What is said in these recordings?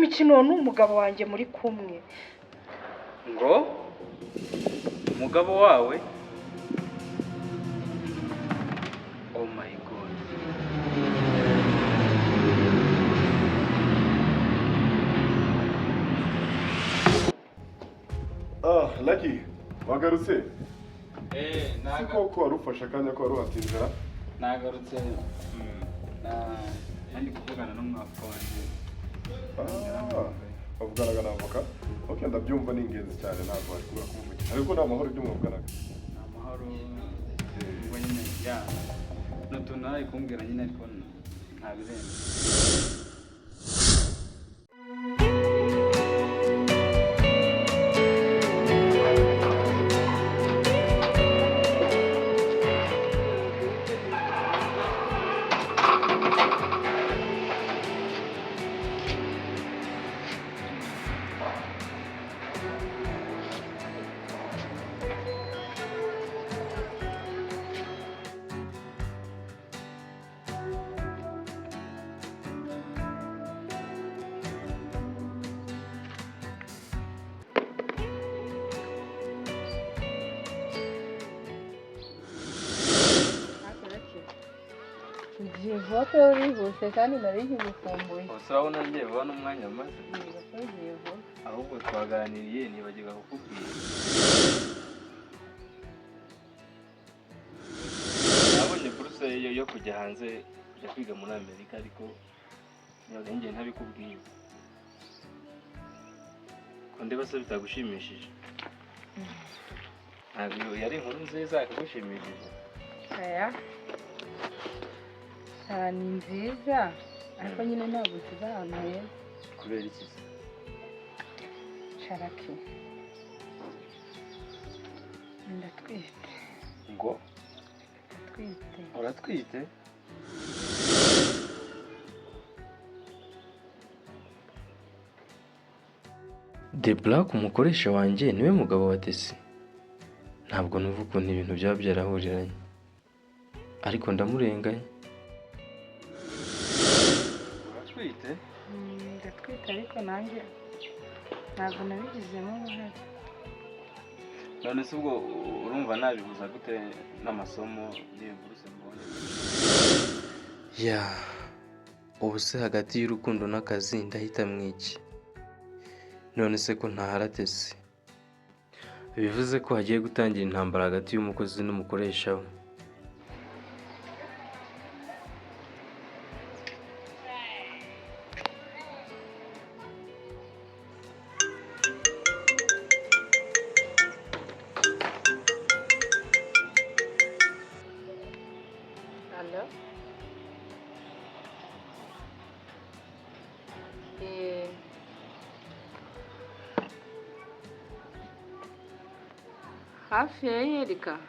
Imikino ni umugabo wanjye muri kumwe. Ngo umugabo wawe? Oh my God! Ah, Lucky, wagarutse? Eh. Si koko wari ufashe akanya ko wari uhatinzira? Nagarutse, ndi kuvugana n'umwavoka wanjye. Ah, wavuganaga na avoka? Ok, ndabyumva, ni ingenzi cyane, ntabwo wari kubura kumuvugisha. Ariko ni amahoro ibyo mwavuganaga? Ni amahoro. Ubwo nyine ya ni utuntu ari kumbwira nyine, ariko nta birenze. Ugiye vuba ko wihuse kandi nari nkigukumbuye. Ubuse urabona ngiye vuba n'umwanya maze? Niba ko ugiye vuba. Ahubwo twaganiriye nibagirwa kukubwira. Nabonye buruse yo kujya hanze, kujya kwiga muri Amerika, ariko ngiye ntabikubwiye ko ndeba se bitagushimishije. Ntabwo iyo yari inkuru nziza yakagushimishije? Aya ni nziza, ariko nyine ntabwo usize ahantu heza. Kubera iki se? Sharaki, ndatwite. Ngo? Ndatwite. Uratwite? The Black, umukoresha wanjye, niwe mugabo wa Tesi. Ntabwo numva ukuntu ibintu byaba byarahuriranye, ariko ndamurenganya. Uratwite? Ndatwite, ariko nanjye ntabwo nabigizemo uruhare. None se ubwo urumva nabihuza gute n'amasomo n'iyo buruse mbonye? Ya, ubu se hagati y'urukundo n'akazi ndahita iki? None se ko ntahara Tesi, bivuze ko hagiye gutangira intambara hagati y'umukozi n'umukoresha we. Allo? Hafi ya Yerika.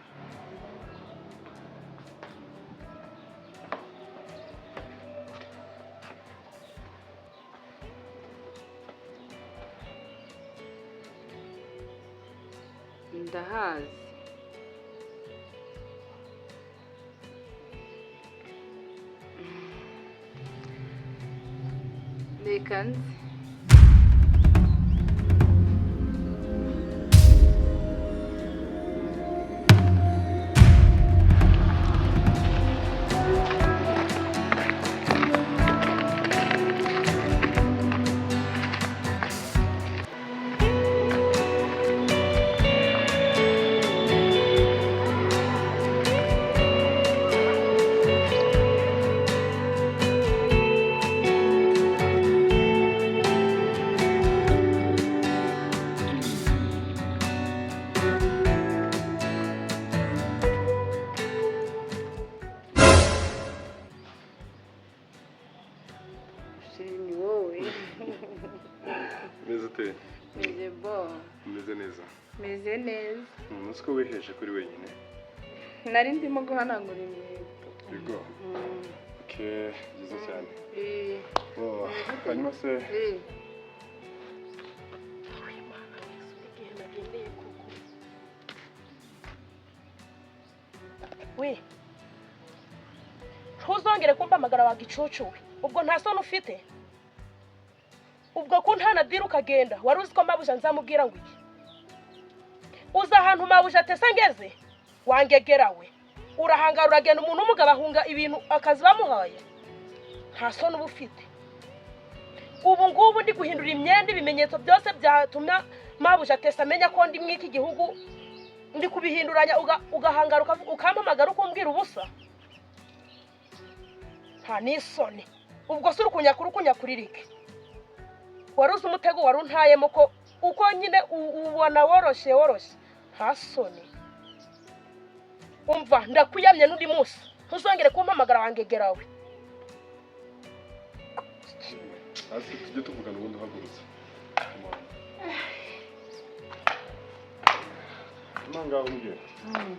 Ndahazi. Reka nze. Chéri, ni wowe? Umeze ute? Meze bon. Umeze neza? Meze neza. Uzi ko wiheje kuri wenyine? Nari ndimo guhanagura inkweto. Yego. Okay, byiza cyane. Oh, Umeze ute? hanyuma se? Igihe nagendeye koko we, ntuzongere kumpamagara wa gicucu we. Ubwo nta soni ufite? Ubwo ko nta na diri ukagenda, wari uzi ko mabuja nzamubwira ngo iki? Uza ahantu mabuja atese ngeze wangegera we, urahangara uragenda. Umuntu w'umugabo ahunga ibintu akazi bamuhaye, nta soni uba ufite. Ubu ngubu ndi guhindura imyenda, ibimenyetso byose byatuma mabuja atese amenya ko ndi mw'iki gihugu ndi kubihinduranya, ugahangara ukampamagara ukumbwira ubusa, nta n'isoni. Ubwo se uri kunyakuririke? Wari uzi umutego wari untayemo ko uko nyine ubona woroshye woroshye, nta soni. Umva, ndakuyamye n'undi munsi ntuzongere kumpamagara wangegerawe. Hasi tujye tuvugana ubundi uhagurutse. Nanga umbwira.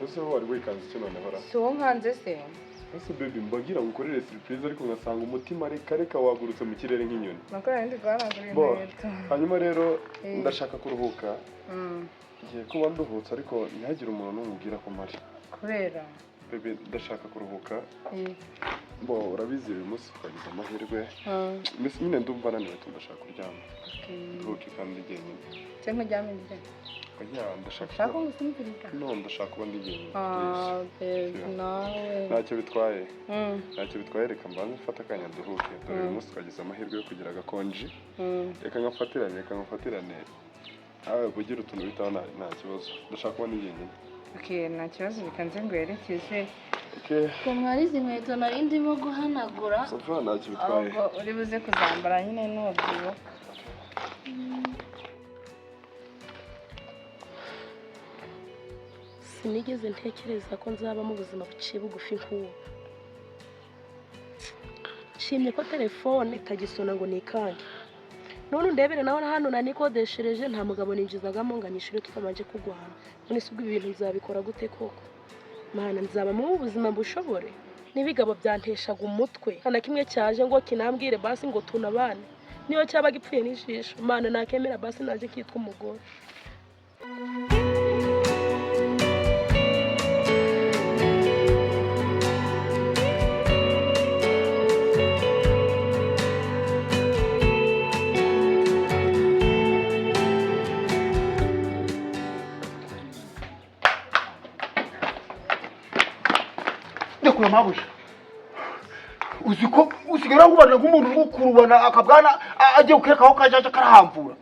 Ese wowe wari wikanze iki noneho ra? Si uwo nkanze se? Ese baby, mbagira ngo ukorere surprise ariko ngasanga umutima reka reka wagurutse mu kirere nk'inyoni. Nakora ndi guhanagura Bo, inkweto. hanyuma rero ndashaka kuruhuka. Ngiye kuba nduhutse ariko ntihagire umuntu n'umubwira ko mpari. Kubera? Baby, ndashaka kuruhuka. Bo, urabizi uyu munsi twagize amahirwe. Mbese nyine ndumva naniwe, ndashaka kuryama. Nduhuke kandi jyenyine. Se nkuryame ndye? Oya, ndashaka Ushaka ko ngusinziriza? No, ndashaka kuba ndi jyenyine. Ah, babe, nawe. Ntacyo bitwaye. Ntacyo bitwaye, reka mbanze mfate akanya nduhuke. Dore uyu munsi twagize amahirwe yo kugira agakonji. Reka nkafatirane, reka nkafatirane. Nawe ugira utuntu bitaho nta kibazo. Ndashaka kuba ndi jyenyine. Okay, nta kibazo, reka nze nguherekeze. Okay. Ku mwari izi nkweto nari ndimo guhanagura. Safa, ntacyo bitwaye. Ahubwo uri buze kuzambara nyine nubyibuka. Sinigeze ntekereza ko nzaba mu buzima buciye bugufi nk'ubu. Nshimye ko telefone itagisona ngo nikange. None undebere nawe hano nanikodeshereje, nta mugabo ninjizagamo ngo anyishyure tutabanje kurwana. None se ubwo ibi bintu nzabikora gute koko? Mana, nzaba mu buzima mbushobore? N'ibigabo byanteshaga umutwe, nta na kimwe cyaje ngo kinambwire basi ngo tunabane. Niyo cyaba gipfuye n'ijisho, Mana nakemera basi naje kitwa umugore. Ndekura mabuja. Uzi ko usigara nkubana nk'umuntu uri gukurubana akabwana agiye gukereka aho kajaja karahamvura.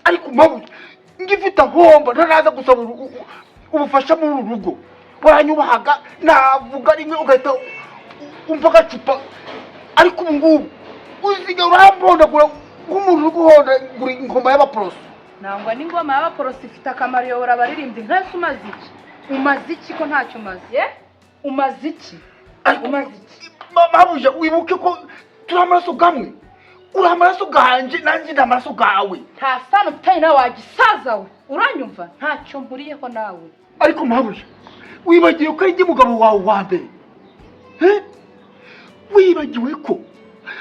Ariko mabuja, ngifite ahomba ntaraza gusaba ubufasha muri uru rugo. Waranyubahaga navuga rimwe ugahita umva agacupa. Ariko ubu ngubu usigaye urambondagura nk'umuntu uri guhondagura ingoma y'abaporoso. Nangwa n'ingoma y'abaporoso ifite akamaro, iyobora abaririmbyi. Nkese umaze iki? Umaze iki ko ntacyo umaze? Umaze iki? Umaze iki? Mabuja, wibuke ko turi amaraso gamwe. Uri amaraso ganje, nanjye ndi amaraso gawe. Nta sano mfitanye nawe wagisaza we. Uranyumva? Ntacyo mpuriyeho nawe. Ariko mabuja, wibagiwe ko ari njye mugabo wawe wa mbere. Wibagiwe ko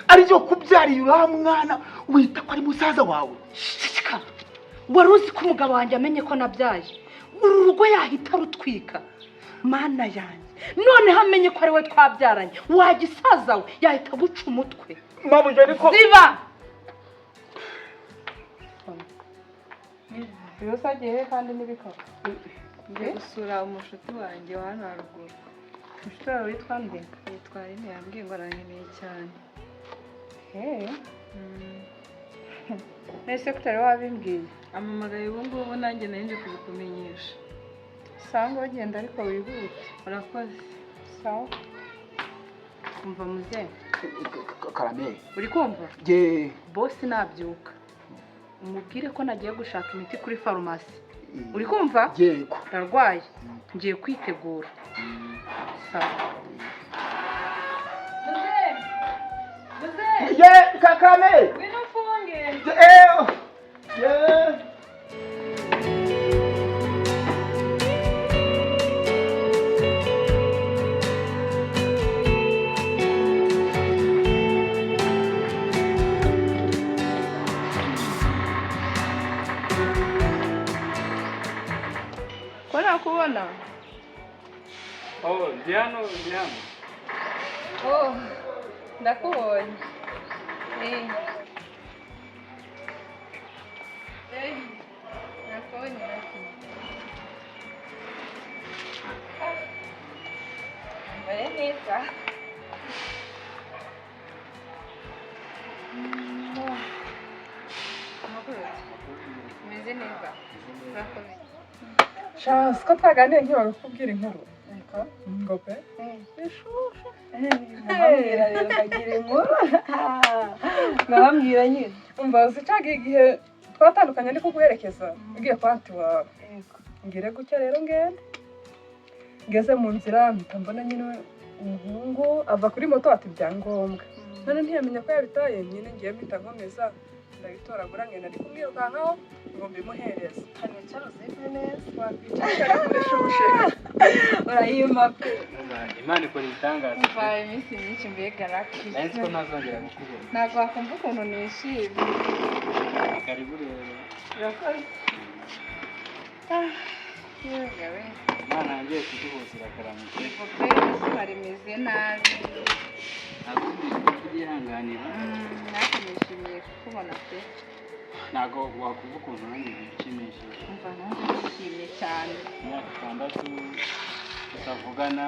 ari njye wakubyariye uriya mwana wita ko ari musaza wawe. Shishika. Wari uzi ko umugabo wanjye amenye ko nabyaye, uru rugo yahita rutwika. Mana yanjye, noneho amenye ko ari we twabyaranye, wagisaza we yahita aguca umutwe. Mabuja, ariko ziba. Ibibazo agiye kandi n'ibikaba. Ngiye gusura umushuti wanjye wa hano haruguru. Umushuti wawe witwa nde? Yitwa Aline, yambwiye ngo arankeneye cyane. Nese ko utari wabimbwiye? Amamagaye ubu ngubu, nanjye nari nje kubikumenyesha. Sanga bagenda ariko wihute. Urakoze. Sawa. Umva muze. Karame. Uri kumva? Ye. Boss nabyuka, umubwire ko nagiye gushaka imiti kuri farumasi. Uri kumva? Yego. Ndarwaye. Ngiye kwitegura. Sawa. Muze. Muze. Ye, Karame. Ngwino mfunge. Ye. Ko nakubona? Oh, ndi hano, ndi hano. Oh, ndakubonye. Neza. Umeze neza. Urakomeye. Sha, siko twaganiriye nkibaga kukubwira inkuru. Ngo pe. Ndababwira rero nkagira inkuru. Ndababwira nyine. Umva uzi caga igihe twatandukanye ndi kuguherekeza ugiye kwa anti wawe. Ngire gutya rero ngende. Ngeze mu nzira mpita mbona nyine umuhungu ava kuri moto ati ibyangombwa. None ntiyamenya ko yabitaye, nyine ngiye mpita nkomeza ndabitoragura ngenda ndi kumwirukankaho ngo mbimuhereze. Hano uzive neza. Wakwicara ukoresha. Urayima pe. Imana ikora ibitangaza. Umva iminsi myinshi mbega Lucky. Nari nzi ko ntazongera kukubona. Ntabwo wakumva ukuntu nishimye. Karibu rero. Urakoze. Yewe we. Imana yongeye kuduhuza irakaramutse. Ubwo pe izuba rimeze nabi. Ntabwo ndi kubyihanganira. Natwe nishimiye kukubona pe. Ntabwo wakumva ukuntu nanjye bishimishije. Umva nanjye nishimye cyane. Imyaka 6 tutavugana,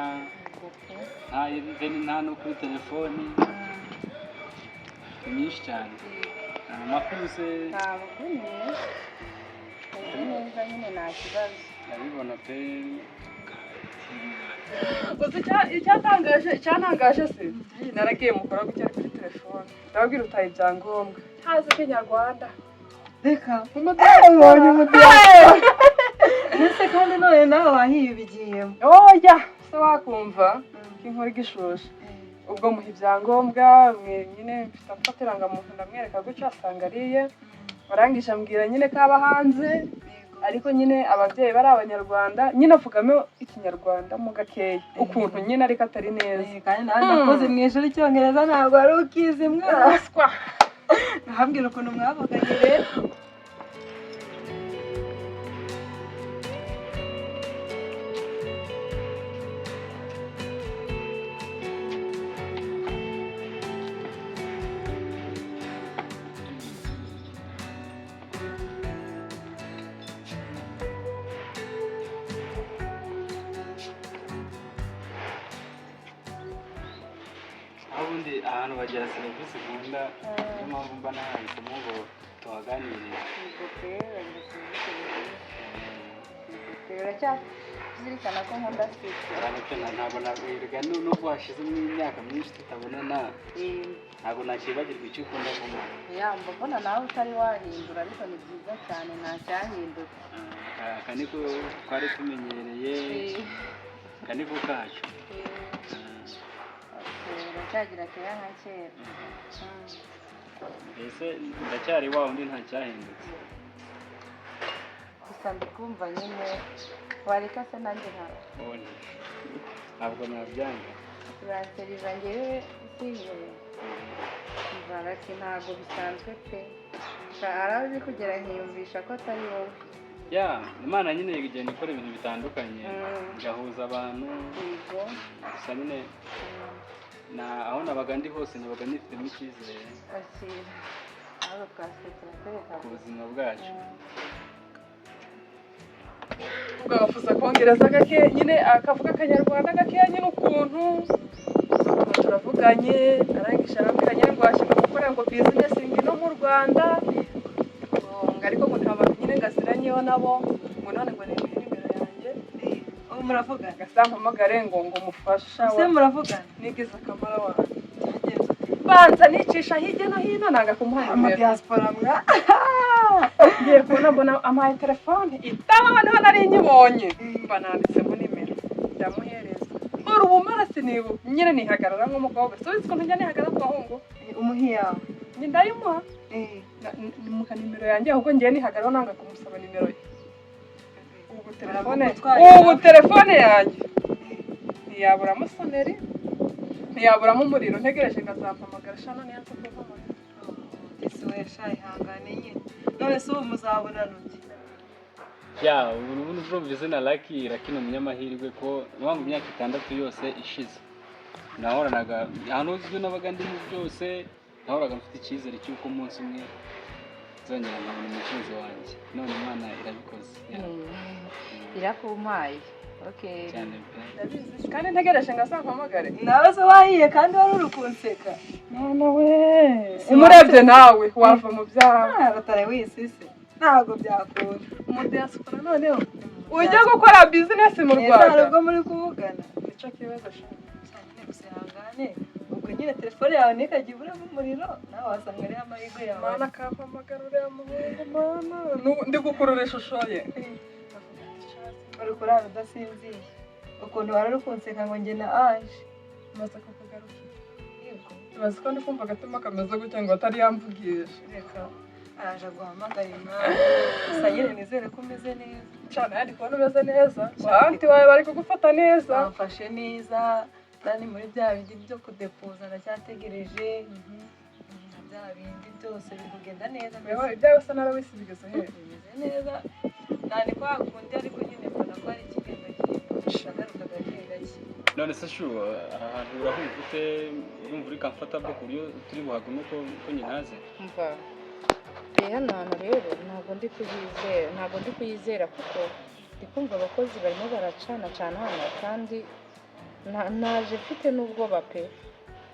nta nta no kuri telefoni, ni myinshi cyane. Amakuru se? Ntabwo ni meza. Meze neza nyine nta kibazo. Ndabibona pe. Gusa icyatangaje icyantangaje se, naragiye mukora gutya ari kuri telefone, ndababwira utaye ibyangombwa ntazi ikinyarwanda. Reka. Ubonye Ese kandi none nawe wahiye ubigiyemo? Oya, se wakumva ko inkuru igishushe. Ubwo muha ibyangombwa nyine mfite mfata irangamuntu ndamwereka gutya asanga ariye, arangije ambwira nyine ko aba hanze ariko nyine ababyeyi bari abanyarwanda, nyine avugamo ikinyarwanda mu gakeya ukuntu nyine ariko atari neza. Kandi nawe ndakoze mu ishuri icyongereza ntabwo wari ukizi mwana. Nahambwira ukuntu mwavuganye rero. Aho ubundi ahantu bagira serivisi nkunda, niyo mpamvu mba nahahisemo ngo tuhaganirire. Yego pe, bagira serivisi nziza. Yego pe, uracyazirikana ko nkunda siporo? Cyane pe, ntabwo nabwirwa nubwo hashizemo imyaka myinshi tutabonana, ntabwo nakibagirwa icyo ukunda kunywa. Ya, mbona nawe utari wahindura ariko ni byiza cyane nta cyahindutse. Aka niko twari tumenyereye, aka niko kacu. Uracyagira kera nka kera. Mbese ndacyari wa wundi nta cyahindutse. Gusa ndikumva nyine wareka se nanjye nkawe. Ntabwo nabyanga. Uranseriza njyewe sinyoye. Baraki ntabwo bisanzwe pe. Arazi kugera nkiyumvisha ko atari wowe. Ya, Imana nyine igenda ikora ibintu bitandukanye, igahuza abantu. Gusa nyine na aho nabaga ndi hose nabaga nifitemo icyizere ku buzima bwacu. Ubwo agafuza kongereza gake nyine akavuga akanyarwanda gakeya nyine ukuntu turavuganye, arangije arambwira nyine ngo ashaka gukora ngo bizinesi ngino mu Rwanda, ngo ariko ngo nta bantu nyine ngaziranyeho nabo, ngo none ngo nemeye nimero yanjye. Ubu muravugana? Gasa mpamagare ngo mufasha. Ese muravugana? Nigize akamaro wanjye. Banza nicisha hirya no hino nanga kumuha nimero. Amadiaspora mwa. Ngiye kubona mbona ampaye telefone itaba niho nari nyibonye, mba nanditsemo nimero ndamuhereza. Uri ubumara sinibu nyine nihagarara nk'umukobwa, si uzi ukuntu njya nihagarara ku bahungu. Umuhi yawe? Njye ndayimuha. Muha nimero yanjye ahubwo ngiye nihagarara nanga kumusaba nimero ye. Ubu telefone yanjye ntiyaburamo soneri, ntiyaburamo umuriro, ntegereje ngazampamagara shano niyanze kumpamagara. Ese we sha ihangane nyine. None se ubu muzabonana uti? Ya, ubu urumva izina Lucky, Lucky ni umunyamahirwe ko mu myaka 6 yose ishize nahoranaga ahantu uzwi nabaga ndimo byose, nahoraga mfite icyizere cy'uko umunsi umwe nzongera nkabona umukunzi wanjye. None Imana irabikoze. Irakumpaye. Okay. Cyane pe. Ndabizi kandi ntegereje ngo azampamagare. Nawe se wahiye kandi wari uri kunseka. Mwana we, umurebye nawe wava mu byawe. Batari wisise. Ntabwo byakunda. Umudiaspora noneho ujya gukora business mu Rwanda. Ese ubwo muri kuvugana? Nicyo kibazo sha. Cyane gusa ihangane. Ubwo nyine telefone yawe ntikajya iburamo umuriro, nawe wasanga ariho amahirwe yawe. Mana akampamagara uriya muhungu, mana ndi gukurura ishusho ye. Uri kurara udasinziye. Ukuntu wari uri kunseka ngo njye na Ange. Maze kukugarukira. Tubaze ko ndi kumva agatima kameze gutya ngo atari yamvugisha. Reka araje guhamagara imana. Gusa nyine nizere ko umeze neza. Cyane ari kubona umeze neza. Ba anti wawe bari kugufata neza. Bamfashe neza. Nani muri bya bindi byo kudepoza ndacyategereje. Na bya bindi byose biri kugenda neza. Ibyawe se narawisi bigeze he? Bimeze neza. Nani kwa kundi ariko nyine mbona ko ari ikigenda kigenda gake gake. None se shu, aha hantu urahumva ute? Urumva uri comfortable ku buryo turi buhagume ko njye ntaze? Umva hano hantu rero ntabwo ndi kuyizera kuko ndi kumva abakozi barimo baracana cana hano kandi naje mfite n'ubwoba pe.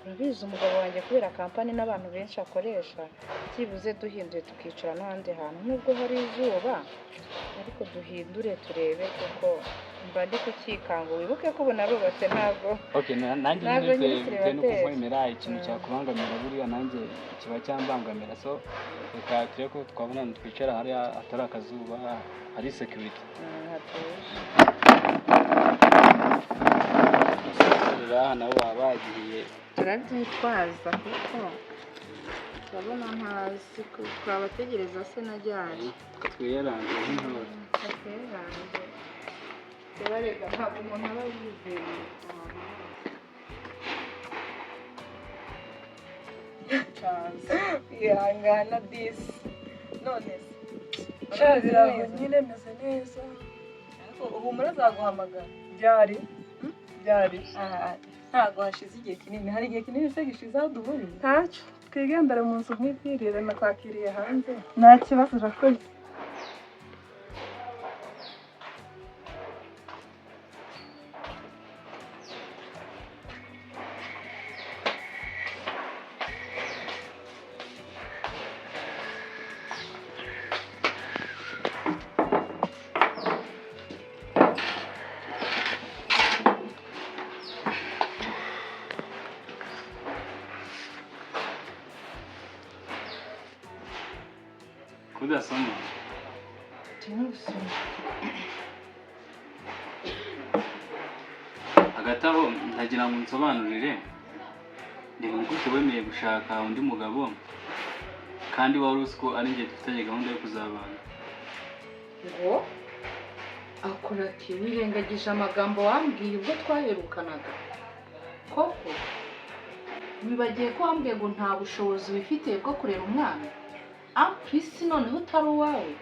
Urabizi umugabo wanjye kubera kampani n'abantu benshi akoresha, byibuze duhinduye tukicara n'ahandi hantu nubwo hari izuba ariko duhindure turebe kuko mba ndi kukikanga. Wibuke ko ubu narubatse ntabwo. Okay, nanjye nyine no kukwemera ikintu cyakubangamira buriya nanjye kiba cyambangamira, so reka turebe ko twabona twicara hariya hatari akazuba hari security. Hatuje. Nabo baba bagiye turabyitwaza kuko turabona ntazi twabategereza se najyari twiyaranze nk'intore. Twiyaranze barega ntabwo umuntu aba yizeye. Ihangana disi. None se biraho nyine meze neza. Ariko uhumura azaguhamagara. Byari byari ntabwo hashize igihe kinini. Hari igihe kinini se gishize aho duhuriye? Ntacyo, twigendere mu nzu nk'ibwirire nakwakiriye hanze. Nta kibazo urakoze. Kudasoma. Turimo gusoma. Hagati aho ndagira ngo nsobanurire ni gute wemeye gushaka undi mugabo kandi wari uzi ko ari njye dufitanye gahunda yo kuzabana. Ngo akora ati wirengagije amagambo wambwiye ubwo twaherukanaga koko? Wibagiye ko wambwiye ngo nta bushobozi wifitiye bwo kurera umwana ampurisi noneho utari uwawe?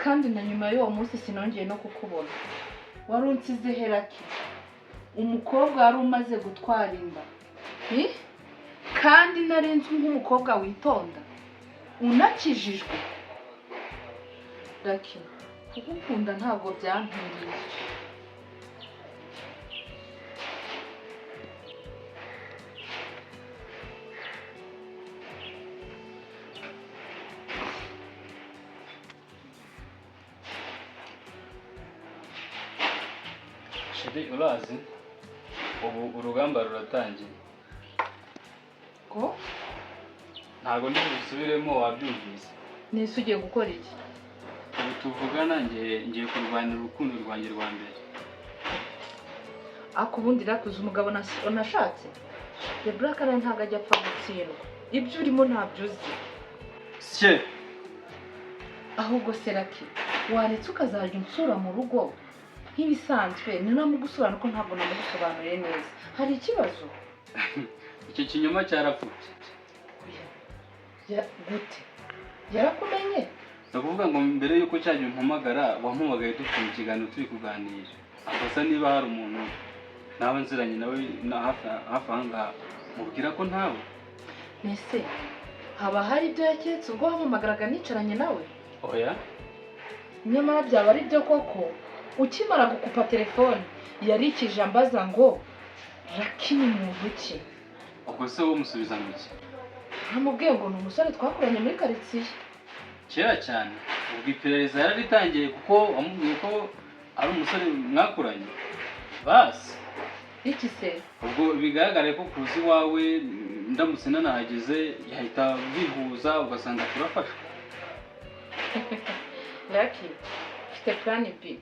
Kandi na nyuma y'uwo munsi sinongeye no kukubona. Wari unsize heraki umukobwa wari umaze gutwara inda, kandi nari nzi nk'umukobwa witonda unakijijwe. Raki, kugukunda ntabwo byampiriye. Shidi, urazi ubu urugamba ruratangiye. Ko ntabwo ndi busubiremo wabyumvise. Nese ugiye gukora iki? Ubu tuvugana ngiye kurwanira urukundo rwanjye rwa mbere. Ako ubundi rakuze umugabo nashatse. The Black nawe ntabwo ajya apfa gutsindwa. Ibyo urimo ntabyo uzi. Sye. Ahubwo Seraki, waretse ukazajya unsura mu rugo nk'ibisanzwe, ninamugusobanura ko ntabwo namugusobanuriye neza. Hari ikibazo? Icyo kinyoma cyarapfutse. Gute? Yarakumenye? Ni ukuvuga ngo mbere y'uko cyajya umpamagara, wampamagaye dufite ikiganiro turi kuganira. Akosa niba hari umuntu nawe nziranye nawe hafi aha ngaha, mubwira ko ntawe. Nese haba hari ibyo yaketse ubwo wampamagaraga nicaranye nawe? Oya. Nyamara byaba ari byo koko, Ukimara gukupa telefone yarikije ambaza ngo Lucky ni muntu ki? Ubwo se wowe umusubiza mu iki? Namubwiye ngo ni umusore twakoranye muri karitsiye. Kera cyane. Ubwo iperereza yararitangiye kuko wamubwiye ko ari umusore mwakuranye. Basi. Iki se? Ubwo bigaragare ko kuza iwawe ndamutse nanahageze yahita bihuza ugasanga turafashwe. Lucky, mfite plan B.